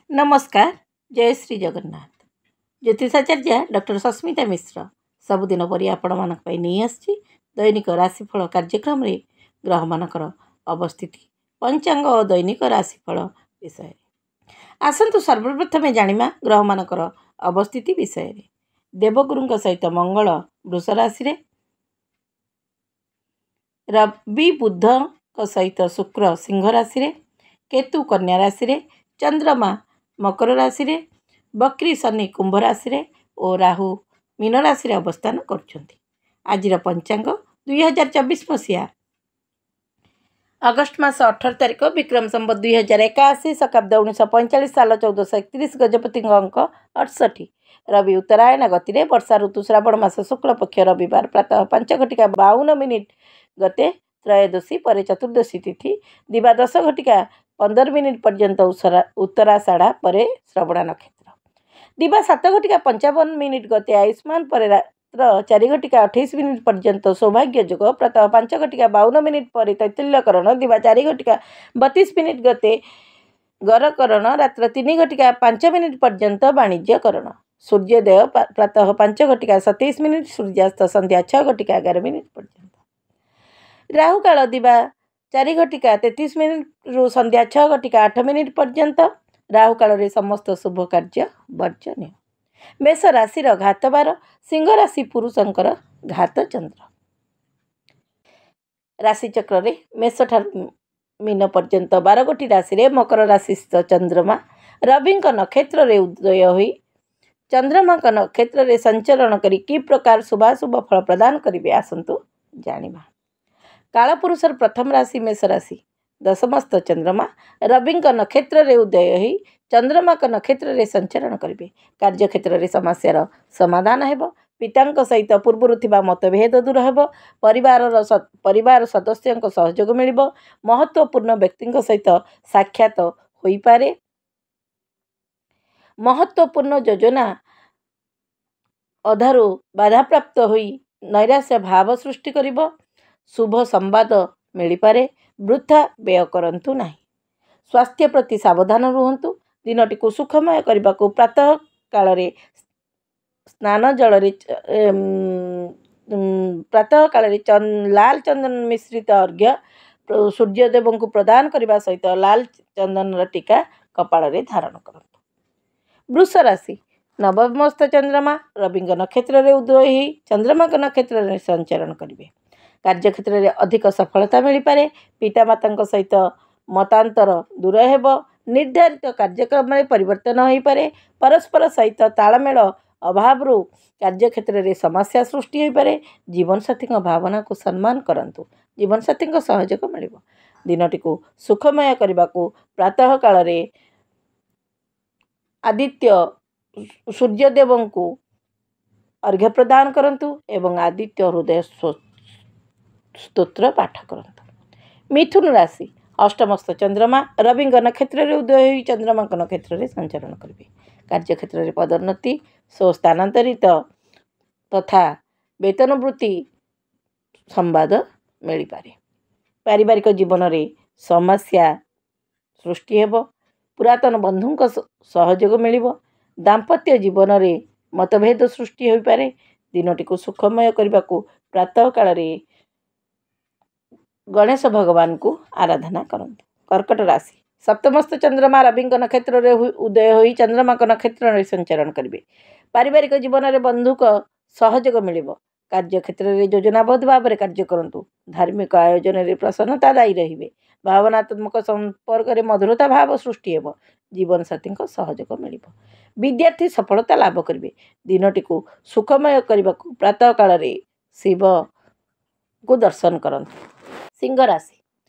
ନମସ୍କାର, ଜୟ ଶ୍ରୀ ଜଗନ୍ନାଥ। ଜ୍ୟୋତିଷାଚାର୍ଯ୍ୟ ଡକ୍ଟର ସସ୍ମିତା ମିଶ୍ର ସବୁଦିନ ପରି ଆପଣମାନଙ୍କ ପାଇଁ ନେଇ ଆସିଛି ଦୈନିକ ରାଶିଫଳ କାର୍ଯ୍ୟକ୍ରମରେ ଗ୍ରହମାନଙ୍କର ଅବସ୍ଥିତି, ପଞ୍ଚାଙ୍ଗ ଓ ଦୈନିକ ରାଶିଫଳ ବିଷୟରେ। ଆସନ୍ତୁ ସର୍ବପ୍ରଥମେ ଜାଣିବା ଗ୍ରହମାନଙ୍କର ଅବସ୍ଥିତି ବିଷୟରେ। ଦେବଗୁରୁଙ୍କ ସହିତ ମଙ୍ଗଳ ବୃଷ ରାଶିରେ, ରବି ବୁଧଙ୍କ ସହିତ ଶୁକ୍ର ସିଂହ ରାଶିରେ, କେତୁ କନ୍ୟା ରାଶିରେ, ଚନ୍ଦ୍ରମା ମକର ରାଶିରେ, ବକ୍ରି ଶନି କୁମ୍ଭ ରାଶିରେ ଓ ରାହୁ ମୀନ ରାଶିରେ ଅବସ୍ଥାନ କରୁଛନ୍ତି। ଆଜିର ପଞ୍ଚାଙ୍ଗ 2024 ମସିହା ଅଗଷ୍ଟ ମାସ 18 ତାରିଖ, ବିକ୍ରମ ସମ୍ବତ 2081, ଶକାବ୍ଦ 1945, ସାଲ 1431, ଗଜପତିଙ୍କ ଅଙ୍କ 68। ରବି ଉତ୍ତରାୟଣ ଗତିରେ, ବର୍ଷା ଋତୁ, ଶ୍ରାବଣ ମାସ ଶୁକ୍ଳପକ୍ଷ, ରବିବାର, ପ୍ରାତଃ 5 ଘଟିକା 52 ମିନିଟ୍ ଗତେ ତ୍ରୟୋଦଶୀ, ପରେ ଚତୁର୍ଦ୍ଦଶୀ ତିଥି, ଦିବା 10 ଘଟିକା 15 ମିନିଟ୍ ପର୍ଯ୍ୟନ୍ତ ଉତ୍ତରାଷାଢ଼ା, ପରେ ଶ୍ରବଣା ନକ୍ଷତ୍ର, ଦିବା 7 ଘଟିକା 55 ମିନିଟ୍ ଗତେ ଆୟୁଷ୍ମାନ, ପରେ ରାତ୍ର 4 ଘଟିକା 28 ମିନିଟ୍ ପର୍ଯ୍ୟନ୍ତ ସୌଭାଗ୍ୟ ଯୋଗ, ପ୍ରାତଃ 5 ଘଟିକା 52 ମିନିଟ୍ ପରେ ତୈତଲ୍ୟକରଣ, ଦିବା 4 ଘଟିକା 32 ମିନିଟ୍ ଗତେ ଗରକରଣ, ରାତ୍ର 3 ଘଟିକା 5 ମିନିଟ୍ ପର୍ଯ୍ୟନ୍ତ ବାଣିଜ୍ୟକରଣ। ସୂର୍ଯ୍ୟୋଦୟ ପ୍ରାତଃ 5 ଘଟିକା 27 ମିନିଟ୍, ସୂର୍ଯ୍ୟାସ୍ତ ସନ୍ଧ୍ୟା 6 ଘଟିକା 11 ମିନିଟ୍ ପର୍ଯ୍ୟନ୍ତ। ରାହୁକାଳ ଦିବା 4 ଘଟିକା 33 ମିନିଟ୍ରୁ ସନ୍ଧ୍ୟା 6 ଘଟିକା 8 ମିନିଟ୍ ପର୍ଯ୍ୟନ୍ତ। ରାହୁକାଳରେ ସମସ୍ତ ଶୁଭ କାର୍ଯ୍ୟ ବର୍ଜନୀୟ। ମେଷ ରାଶିର ଘାତବାର, ସିଂହ ରାଶି ପୁରୁଷଙ୍କର ଘାତ ଚନ୍ଦ୍ର। ରାଶିଚକ୍ରରେ ମେଷଠାରୁ ମୀନ ପର୍ଯ୍ୟନ୍ତ 12 ଗୋଟି ରାଶିରେ ମକର ରାଶିସ୍ଥ ଚନ୍ଦ୍ରମା ରବିଙ୍କ ନକ୍ଷତ୍ରରେ ଉଦୟ ହୋଇ ଚନ୍ଦ୍ରମାଙ୍କ ନକ୍ଷତ୍ରରେ ସଞ୍ଚରଣ କରି କି ପ୍ରକାର ଶୁଭାଶୁଭ ଫଳ ପ୍ରଦାନ କରିବେ, ଆସନ୍ତୁ ଜାଣିବା। କାଳପୁରୁଷର ପ୍ରଥମ ରାଶି ମେଷ ରାଶି। ଦଶମସ୍ଥ ଚନ୍ଦ୍ରମା ରବିଙ୍କ ନକ୍ଷତ୍ରରେ ଉଦୟ ହୋଇ ଚନ୍ଦ୍ରମାଙ୍କ ନକ୍ଷତ୍ରରେ ସଞ୍ଚରଣ କରିବେ। କାର୍ଯ୍ୟକ୍ଷେତ୍ରରେ ସମସ୍ୟାର ସମାଧାନ ହେବ। ପିତାଙ୍କ ସହିତ ପୂର୍ବରୁ ଥିବା ମତଭେଦ ଦୂର ହେବ। ପରିବାର ସଦସ୍ୟଙ୍କ ସହଯୋଗ ମିଳିବ। ମହତ୍ତ୍ୱପୂର୍ଣ୍ଣ ବ୍ୟକ୍ତିଙ୍କ ସହିତ ସାକ୍ଷାତ ହୋଇପାରେ। ମହତ୍ତ୍ୱପୂର୍ଣ୍ଣ ଯୋଜନା ଅଧାରୁ ବାଧାପ୍ରାପ୍ତ ହୋଇ ନୈରାଶ୍ୟ ଭାବ ସୃଷ୍ଟି କରିବ। ଶୁଭ ସମ୍ବାଦ ମିଳିପାରେ। ବୃଥା ବ୍ୟୟ କରନ୍ତୁ ନାହିଁ। ସ୍ୱାସ୍ଥ୍ୟ ପ୍ରତି ସାବଧାନ ରୁହନ୍ତୁ। ଦିନଟିକୁ ସୁଖମୟ କରିବାକୁ ପ୍ରାତଃ କାଳରେ ସ୍ନାନ ଜଳରେ, ପ୍ରାତଃ କାଳରେ ଲାଲ ଚନ୍ଦନ ମିଶ୍ରିତ ଅର୍ଘ୍ୟ ସୂର୍ଯ୍ୟଦେବଙ୍କୁ ପ୍ରଦାନ କରିବା ସହିତ ଲାଲ ଚନ୍ଦନର ଟୀକା କପାଳରେ ଧାରଣ କରନ୍ତୁ। ବୃଷ ରାଶି। ନବମସ୍ଥ ଚନ୍ଦ୍ରମା ରବିଙ୍କ ନକ୍ଷତ୍ରରେ ଉଦୟ ହୋଇ ଚନ୍ଦ୍ରମାଙ୍କ ନକ୍ଷତ୍ରରେ ସଞ୍ଚରଣ କରିବେ। କାର୍ଯ୍ୟକ୍ଷେତ୍ରରେ ଅଧିକ ସଫଳତା ମିଳିପାରେ। ପିତାମାତାଙ୍କ ସହିତ ମତାନ୍ତର ଦୂର ହେବ। ନିର୍ଦ୍ଧାରିତ କାର୍ଯ୍ୟକ୍ରମରେ ପରିବର୍ତ୍ତନ ହୋଇପାରେ। ପରସ୍ପର ସହିତ ତାଳମେଳ ଅଭାବରୁ କାର୍ଯ୍ୟକ୍ଷେତ୍ରରେ ସମସ୍ୟା ସୃଷ୍ଟି ହୋଇପାରେ। ଜୀବନସାଥୀଙ୍କ ଭାବନାକୁ ସମ୍ମାନ କରନ୍ତୁ। ଜୀବନସାଥୀଙ୍କ ସହଯୋଗ ମିଳିବ। ଦିନଟିକୁ ସୁଖମୟ କରିବାକୁ ପ୍ରାତଃ କାଳରେ ଆଦିତ୍ୟ ସୂର୍ଯ୍ୟଦେବଙ୍କୁ ଅର୍ଘ୍ୟ ପ୍ରଦାନ କରନ୍ତୁ ଏବଂ ଆଦିତ୍ୟ ହୃଦୟ ସ୍ତୋତ୍ର ପାଠ କରନ୍ତୁ। ମିଥୁନ ରାଶି। ଅଷ୍ଟମସ୍ଥ ଚନ୍ଦ୍ରମା ରବିଙ୍କ ନକ୍ଷତ୍ରରେ ଉଦୟ ହୋଇ ଚନ୍ଦ୍ରମାଙ୍କ ନକ୍ଷତ୍ରରେ ସଞ୍ଚରଣ କରିବେ। କାର୍ଯ୍ୟକ୍ଷେତ୍ରରେ ପଦୋନ୍ନତି ଓ ସ୍ଥାନାନ୍ତରିତ ତଥା ବେତନ ବୃତ୍ତି ସମ୍ବାଦ ମିଳିପାରେ। ପାରିବାରିକ ଜୀବନରେ ସମସ୍ୟା ସୃଷ୍ଟି ହେବ। ପୁରାତନ ବନ୍ଧୁଙ୍କ ସହଯୋଗ ମିଳିବ। ଦାମ୍ପତ୍ୟ ଜୀବନରେ ମତଭେଦ ସୃଷ୍ଟି ହୋଇପାରେ। ଦିନଟିକୁ ସୁଖମୟ କରିବାକୁ ପ୍ରାତଃ କାଳରେ ଗଣେଶ ଭଗବାନଙ୍କୁ ଆରାଧନା କରନ୍ତୁ। କର୍କଟ ରାଶି। ସପ୍ତମସ୍ଥ ଚନ୍ଦ୍ରମା ରବିଙ୍କ ନକ୍ଷତ୍ରରେ ଉଦୟ ହୋଇ ଚନ୍ଦ୍ରମାଙ୍କ ନକ୍ଷତ୍ରରେ ସଞ୍ଚରଣ କରିବେ। ପାରିବାରିକ ଜୀବନରେ ବନ୍ଧୁଙ୍କ ସହଯୋଗ ମିଳିବ। କାର୍ଯ୍ୟକ୍ଷେତ୍ରରେ ଯୋଜନାବଦ୍ଧ ଭାବରେ କାର୍ଯ୍ୟ କରନ୍ତୁ। ଧାର୍ମିକ ଆୟୋଜନରେ ପ୍ରସନ୍ନତା ଦାୟୀ ରହିବେ। ଭାବନାତ୍ମକ ସମ୍ପର୍କରେ ମଧୁରତା ଭାବ ସୃଷ୍ଟି ହେବ। ଜୀବନସାଥୀଙ୍କ ସହଯୋଗ ମିଳିବ। ବିଦ୍ୟାର୍ଥୀ ସଫଳତା ଲାଭ କରିବେ। ଦିନଟିକୁ ସୁଖମୟ କରିବାକୁ ପ୍ରାତଃ କାଳରେ ଶିବଙ୍କୁ ଦର୍ଶନ କରନ୍ତୁ। ସିଂହ ରାଶି।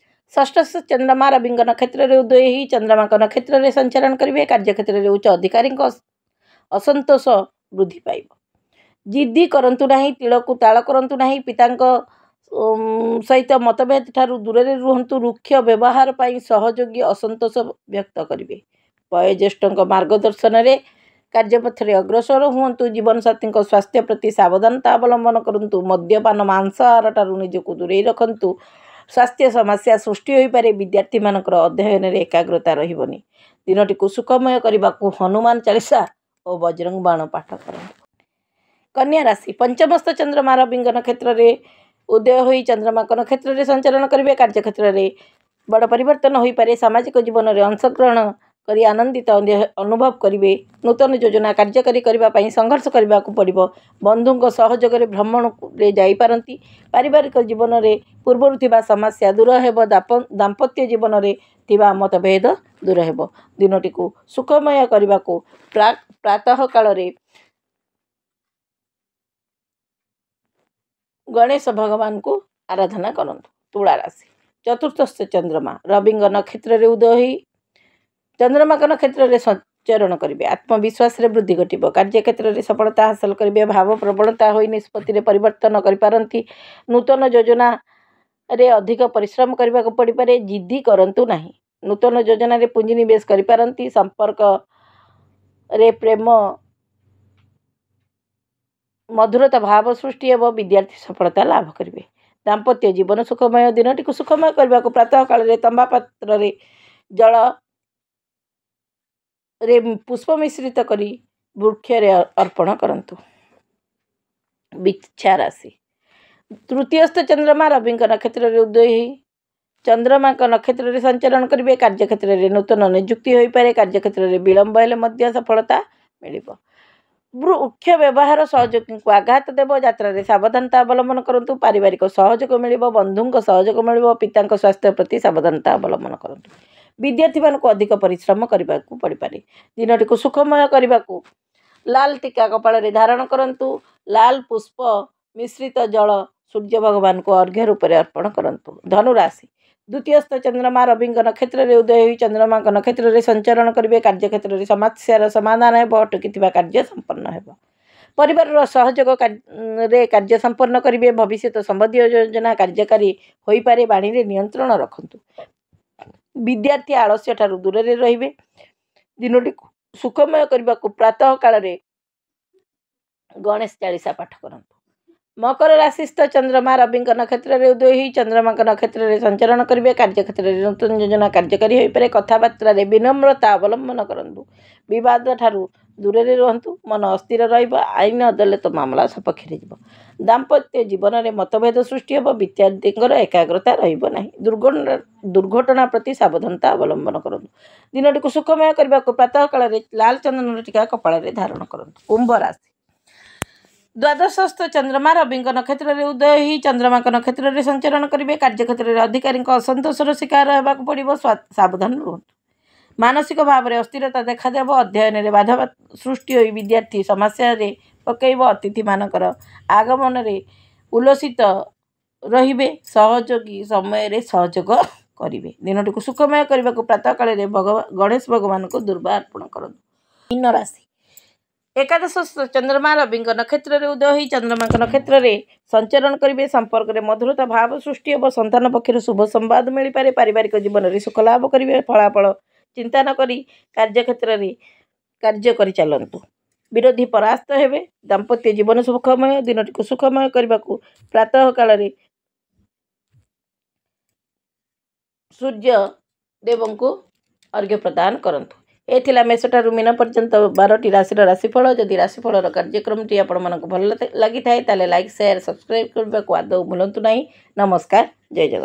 ଷଷ୍ଠ ଚନ୍ଦ୍ରମା ରବିଙ୍କ ନକ୍ଷତ୍ରରେ ଉଦୟ ହୋଇ ଚନ୍ଦ୍ରମାଙ୍କ ନକ୍ଷତ୍ରରେ ସଞ୍ଚରଣ କରିବେ। କାର୍ଯ୍ୟକ୍ଷେତ୍ରରେ ଉଚ୍ଚ ଅଧିକାରୀଙ୍କ ଅସନ୍ତୋଷ ବୃଦ୍ଧି ପାଇବ। ଜିଦ୍ଦି କରନ୍ତୁ ନାହିଁ। ତିଳକୁ ତାଳ କରନ୍ତୁ ନାହିଁ। ପିତାଙ୍କ ସହିତ ମତଭେଦ ଠାରୁ ଦୂରରେ ରୁହନ୍ତୁ। ରୁକ୍ଷ ବ୍ୟବହାର ପାଇଁ ସହଯୋଗୀ ଅସନ୍ତୋଷ ବ୍ୟକ୍ତ କରିବେ। ବୟୋଜ୍ୟେଷ୍ଠଙ୍କ ମାର୍ଗଦର୍ଶନରେ କାର୍ଯ୍ୟପଥରେ ଅଗ୍ରସର ହୁଅନ୍ତୁ। ଜୀବନସାଥୀଙ୍କ ସ୍ୱାସ୍ଥ୍ୟ ପ୍ରତି ସାବଧାନତା ଅବଲମ୍ବନ କରନ୍ତୁ। ମଦ୍ୟପାନ, ମାଂସାହାର ଠାରୁ ନିଜକୁ ଦୂରେଇ ରଖନ୍ତୁ। ସ୍ୱାସ୍ଥ୍ୟ ସମସ୍ୟା ସୃଷ୍ଟି ହୋଇପାରେ। ବିଦ୍ୟାର୍ଥୀମାନଙ୍କର ଅଧ୍ୟୟନରେ ଏକାଗ୍ରତା ରହିବନି। ଦିନଟିକୁ ସୁଖମୟ କରିବାକୁ ହନୁମାନ ଚାଳିଶା ଓ ବଜରଙ୍ଗ ବାଣ ପାଠ କରନ୍ତୁ। କନ୍ୟା ରାଶି, ପଞ୍ଚମସ୍ଥ ଚନ୍ଦ୍ରମା ରବିଙ୍କ ନକ୍ଷତ୍ରରେ ଉଦୟ ହୋଇ ଚନ୍ଦ୍ରମାଙ୍କ ନକ୍ଷତ୍ରରେ ସଞ୍ଚରଣ କରିବେ। କାର୍ଯ୍ୟକ୍ଷେତ୍ରରେ ବଡ଼ ପରିବର୍ତ୍ତନ ହୋଇପାରେ। ସାମାଜିକ ଜୀବନରେ ଅଂଶଗ୍ରହଣ କରି ଆନନ୍ଦିତ ଅନୁଭବ କରିବେ। ନୂତନ ଯୋଜନା କାର୍ଯ୍ୟକାରୀ କରିବା ପାଇଁ ସଂଘର୍ଷ କରିବାକୁ ପଡ଼ିବ। ବନ୍ଧୁଙ୍କ ସହଯୋଗରେ ଭ୍ରମଣରେ ଯାଇପାରନ୍ତି। ପାରିବାରିକ ଜୀବନରେ ପୂର୍ବରୁ ଥିବା ସମସ୍ୟା ଦୂର ହେବ। ଦାମ୍ପତ୍ୟ ଜୀବନରେ ଥିବା ମତଭେଦ ଦୂର ହେବ। ଦିନଟିକୁ ସୁଖମୟ କରିବାକୁ ପ୍ରାତଃ କାଳରେ ଗଣେଶ ଭଗବାନଙ୍କୁ ଆରାଧନା କରନ୍ତୁ। ତୁଳା ରାଶି, ଚତୁର୍ଥସ୍ଥ ଚନ୍ଦ୍ରମା ରବିଙ୍କ ନକ୍ଷତ୍ରରେ ଉଦୟ ହୋଇ ଚନ୍ଦ୍ରମାଙ୍କ ନକ୍ଷତ୍ରରେ ସଞ୍ଚରଣ କରିବେ। ଆତ୍ମବିଶ୍ୱାସରେ ବୃଦ୍ଧି ଘଟିବ। କାର୍ଯ୍ୟକ୍ଷେତ୍ରରେ ସଫଳତା ହାସଲ କରିବେ। ଭାବ ପ୍ରବଣତା ହୋଇ ନିଷ୍ପତ୍ତିରେ ପରିବର୍ତ୍ତନ କରିପାରନ୍ତି। ନୂତନ ଯୋଜନାରେ ଅଧିକ ପରିଶ୍ରମ କରିବାକୁ ପଡ଼ିପାରେ। ଜିଦ୍ଦି କରନ୍ତୁ ନାହିଁ। ନୂତନ ଯୋଜନାରେ ପୁଞ୍ଜିନିବେଶ କରିପାରନ୍ତି। ସମ୍ପର୍କରେ ପ୍ରେମ ମଧୁରତା ଭାବ ସୃଷ୍ଟି ହେବ। ବିଦ୍ୟାର୍ଥୀ ସଫଳତା ଲାଭ କରିବେ। ଦାମ୍ପତ୍ୟ ଜୀବନ ସୁଖମୟ। ଦିନଟିକୁ ସୁଖମୟ କରିବାକୁ ପ୍ରାତଃ କାଳରେ ତମ୍ବା ପାତ୍ରରେ ଜଳରେ ପୁଷ୍ପ ମିଶ୍ରିତ କରି ବୃକ୍ଷରେ ଅର୍ପଣ କରନ୍ତୁ। ବିଛା ରାଶି, ତୃତୀୟସ୍ଥ ଚନ୍ଦ୍ରମା ରବିଙ୍କ ନକ୍ଷତ୍ରରେ ଉଦୟ ହୋଇ ଚନ୍ଦ୍ରମାଙ୍କ ନକ୍ଷତ୍ରରେ ସଞ୍ଚରଣ କରିବେ। କାର୍ଯ୍ୟକ୍ଷେତ୍ରରେ ନୂତନ ନିଯୁକ୍ତି ହୋଇପାରେ। କାର୍ଯ୍ୟକ୍ଷେତ୍ରରେ ବିଳମ୍ବ ହେଲେ ମଧ୍ୟ ସଫଳତା ମିଳିବ। ବୃକ୍ଷ ବ୍ୟବହାର ସହଯୋଗୀଙ୍କୁ ଆଘାତ ଦେବ। ଯାତ୍ରାରେ ସାବଧାନତା ଅବଲମ୍ବନ କରନ୍ତୁ। ପାରିବାରିକ ସହଯୋଗ ମିଳିବ। ବନ୍ଧୁଙ୍କ ସହଯୋଗ ମିଳିବ। ପିତାଙ୍କ ସ୍ୱାସ୍ଥ୍ୟ ପ୍ରତି ସାବଧାନତା ଅବଲମ୍ବନ କରନ୍ତୁ। ବିଦ୍ୟାର୍ଥୀମାନଙ୍କୁ ଅଧିକ ପରିଶ୍ରମ କରିବାକୁ ପଡ଼ିପାରେ। ଦିନଟିକୁ ସୁଖମୟ କରିବାକୁ ଲାଲ ଟୀକା କପାଳରେ ଧାରଣ କରନ୍ତୁ। ଲାଲ ପୁଷ୍ପ ମିଶ୍ରିତ ଜଳ ସୂର୍ଯ୍ୟ ଭଗବାନଙ୍କୁ ଅର୍ଘ୍ୟ ରୂପରେ ଅର୍ପଣ କରନ୍ତୁ। ଧନୁରାଶି, ଦ୍ୱିତୀୟସ୍ଥ ଚନ୍ଦ୍ରମା ରବିଙ୍କ ନକ୍ଷତ୍ରରେ ଉଦୟ ହୋଇ ଚନ୍ଦ୍ରମାଙ୍କ ନକ୍ଷତ୍ରରେ ସଞ୍ଚରଣ କରିବେ। କାର୍ଯ୍ୟକ୍ଷେତ୍ରରେ ସମସ୍ୟାର ସମାଧାନ ହେବ। ଅଟକିଥିବା କାର୍ଯ୍ୟ ସମ୍ପନ୍ନ ହେବ। ପରିବାରର ସହଯୋଗରେ କାର୍ଯ୍ୟ ସମ୍ପନ୍ନ କରିବେ। ଭବିଷ୍ୟତ ସମ୍ବନ୍ଧୀୟ ଯୋଜନା କାର୍ଯ୍ୟକାରୀ ହୋଇପାରେ। ବାଣୀରେ ନିୟନ୍ତ୍ରଣ ରଖନ୍ତୁ। ବିଦ୍ୟାର୍ଥୀ ଆଳସ୍ୟ ଠାରୁ ଦୂରରେ ରହିବେ। ଦିନଟିକୁ ସୁଖମୟ କରିବାକୁ ପ୍ରାତଃ କାଳରେ ଗଣେଶ ଚାଳିଶା ପାଠ କରନ୍ତୁ। ମକର ରାଶିସ୍ଥ ଚନ୍ଦ୍ରମା ରବିଙ୍କ ନକ୍ଷତ୍ରରେ ଉଦୟ ହୋଇ ଚନ୍ଦ୍ରମାଙ୍କ ନକ୍ଷତ୍ରରେ ସଞ୍ଚରଣ କରିବେ। କାର୍ଯ୍ୟକ୍ଷେତ୍ରରେ ନୂତନ ଯୋଜନା କାର୍ଯ୍ୟକାରୀ ହୋଇପାରେ। କଥାବାର୍ତ୍ତାରେ ବିନମ୍ରତା ଅବଲମ୍ବନ କରନ୍ତୁ। ବିବାଦ ଠାରୁ ଦୂରରେ ରୁହନ୍ତୁ। ମନ ଅସ୍ଥିର ରହିବ। ଆଇନ ଅଦାଲତ ମାମଲା ସପକ୍ଷରେ ଯିବ। ଦାମ୍ପତ୍ୟ ଜୀବନରେ ମତଭେଦ ସୃଷ୍ଟି ହେବ। ବିଦ୍ୟାର୍ଥୀଙ୍କର ଏକାଗ୍ରତା ରହିବ ନାହିଁ। ଦୁର୍ଘଟଣା ପ୍ରତି ସାବଧାନତା ଅବଲମ୍ବନ କରନ୍ତୁ। ଦିନଟିକୁ ସୁଖମୟ କରିବାକୁ ପ୍ରାତଃ କାଳରେ ଲାଲ ଚନ୍ଦନର ଟୀକା କପାଳରେ ଧାରଣ କରନ୍ତୁ। କୁମ୍ଭ ରାଶି, ଦ୍ୱାଦଶସ୍ଥ ଚନ୍ଦ୍ରମା ରବିଙ୍କ ନକ୍ଷତ୍ରରେ ଉଦୟ ହୋଇ ଚନ୍ଦ୍ରମାଙ୍କ ନକ୍ଷତ୍ରରେ ସଞ୍ଚରଣ କରିବେ। କାର୍ଯ୍ୟକ୍ଷେତ୍ରରେ ଅଧିକାରୀଙ୍କ ଅସନ୍ତୋଷର ଶିକାର ହେବାକୁ ପଡ଼ିବ। ସାବଧାନ ରୁହନ୍ତୁ। ମାନସିକ ଭାବରେ ଅସ୍ଥିରତା ଦେଖାଦେବ। ଅଧ୍ୟୟନରେ ବାଧା ସୃଷ୍ଟି ହୋଇ ବିଦ୍ୟାର୍ଥୀ ସମସ୍ୟାରେ ପକାଇବ। ଅତିଥିମାନଙ୍କର ଆଗମନରେ ଉଲ୍ଲସିତ ରହିବେ। ସହଯୋଗୀ ସମୟରେ ସହଯୋଗ କରିବେ। ଦିନଟିକୁ ସୁଖମୟ କରିବାକୁ ପ୍ରାତଃ କାଳରେ ଗଣେଶ ଭଗବାନଙ୍କୁ ଦୁର୍ବା ଅର୍ପଣ କରନ୍ତୁ। ମୀନ ରାଶି, ଏକାଦଶ ଚନ୍ଦ୍ରମା ରବିଙ୍କ ନକ୍ଷତ୍ରରେ ଉଦୟ ହୋଇ ଚନ୍ଦ୍ରମାଙ୍କ ନକ୍ଷତ୍ରରେ ସଞ୍ଚରଣ କରିବେ। ସମ୍ପର୍କରେ ମଧୁରତା ଭାବ ସୃଷ୍ଟି ହେବ। ସନ୍ତାନ ପକ୍ଷରୁ ଶୁଭ ସମ୍ବାଦ ମିଳିପାରେ। ପାରିବାରିକ ଜୀବନରେ ସୁଖ ଲାଭ କରିବେ। ଫଳାଫଳ ଚିନ୍ତା ନ କରି କାର୍ଯ୍ୟକ୍ଷେତ୍ରରେ କାର୍ଯ୍ୟ କରି ଚାଲନ୍ତୁ। ବିରୋଧୀ ପରାସ୍ତ ହେବେ। ଦାମ୍ପତ୍ୟ ଜୀବନ ସୁଖମୟ। ଦିନଟିକୁ ସୁଖମୟ କରିବାକୁ ପ୍ରାତଃ କାଳରେ ସୂର୍ଯ୍ୟ ଦେବଙ୍କୁ ଅର୍ଘ୍ୟ ପ୍ରଦାନ କରନ୍ତୁ। ଏ ଥିଲା ମେଷଠାରୁ ମୀନ ପର୍ଯ୍ୟନ୍ତ 12ଟି ରାଶିର ରାଶିଫଳ। ଯଦି ରାଶିଫଳର କାର୍ଯ୍ୟକ୍ରମଟି ଆପଣମାନଙ୍କୁ ଭଲ ଲାଗିଥାଏ, ତାହେଲେ ଲାଇକ୍, ସେୟାର, ସବସ୍କ୍ରାଇବ୍ କରିବାକୁ ଆଦୌ ଭୁଲନ୍ତୁ ନାହିଁ। ନମସ୍କାର, ଜୟ ଜଗନ୍ନାଥ।